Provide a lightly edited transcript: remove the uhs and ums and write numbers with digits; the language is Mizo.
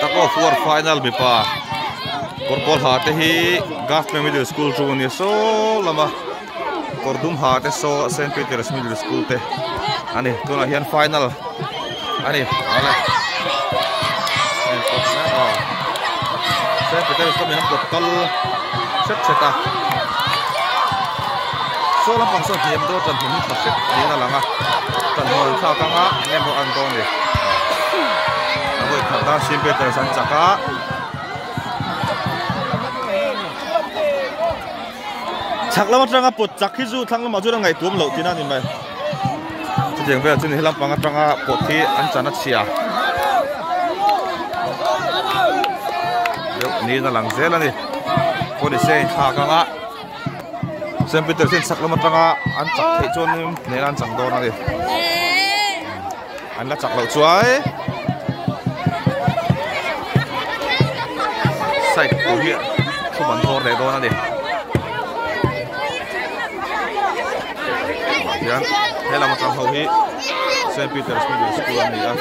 Tak aw four final mipa kawr pawl ha te hi Government Middle School chu ania saw lama kawr dum ha te saw Saint Peter's Middle School te ani tunah hian final ani awle Saint Peter's lamin an pawt kal hret hret a saw lampang saw hniam deuh a ṭanhmun hi tha hret niin a lang a ṭanhmun an thlak anga eng emaw an dawn a ni a vawi khat nan Saint Peter's an chak a. Chhak lam atanga pawt chak hi chu thlang lamah chuan a ngaihtuam loh tihna a ni mai. Chutiang velah chuan helam pang atanga pawt hi an chan a chhia deuh niin a lang zel a ni. Pawlise a inthlak anga Saint Peter hian chhak lam atanga an chak theih chuan hnehna an chak dawn a ni. An la chak loh chuai. Side tur hi thum an nghawr leh dawn a ni. Tah hian he lam atang ho hi Saint Peter's Middle School an ni a.